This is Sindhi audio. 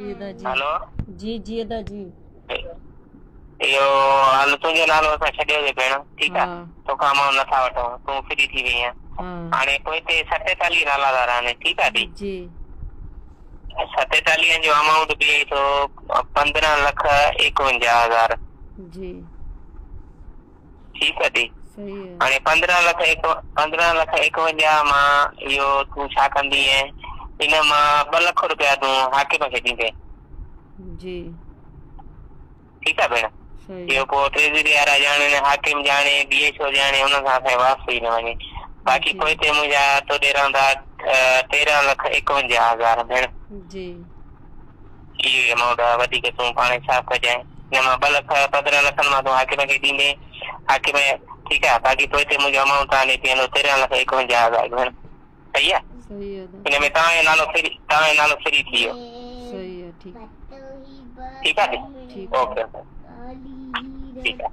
جي ادا جي. هلو. جي جي ادا جي. اهو هل تنهنجو نالو اسان ڇڏيوسي ڀيڻ ٺيڪ آ ها. توکان امائونٽ نٿا وٺون تون فري ٿي وئي آهين ها. هاڻي پوئتي 47 نالا ٿا رهن ٺيڪ آ ڌي. جي. ستيتاليهن جو امائونٽ بيهي ٿو 15 لک 51 هزار. جي. ٺيڪ آ ڌي. صحيح آ. هاڻي 15 لک ايڪ 15 لک 51 مان اهو تون ڇا ڪندينء ان مان 2 لک روپيا تون حاڪم کي ڏيندين. جي. ٺيڪ آ ڀيڻ. صحيح. اهو پوء ٽريزري وارا ڄاڻن، حاڪم ڄاڻي، ڊي ايڇ او ڄاڻي ان سان اسان جي واسطو ئي نه وڃي. باقي جي. پوئتي منهنجا توڏي رهندا 13 لک 51 هزار ڀيڻ. جي. اهو ئي امائونٽ آ وڌيڪ تون پاڻ حساب ڪجانء. ان مان 2 لک 15 لکن مان تون حاڪم کي ڏيندين حاڪم ٺيڪ آ باقي پوئتي منهنجو امائونٽ تان ڏي بيهندو 13 لک 51 هزار ڀيڻ. صحيح آ. صحيح آ ادا. ان ۾ توهان جو نالو فري توهان جو نالو فري ٿي ويو. صحيح آ ٺيڪ. ٺيڪ آ ٺيڪ ٺيڪ آ. اوڪي اوڪي ٺيڪ آ.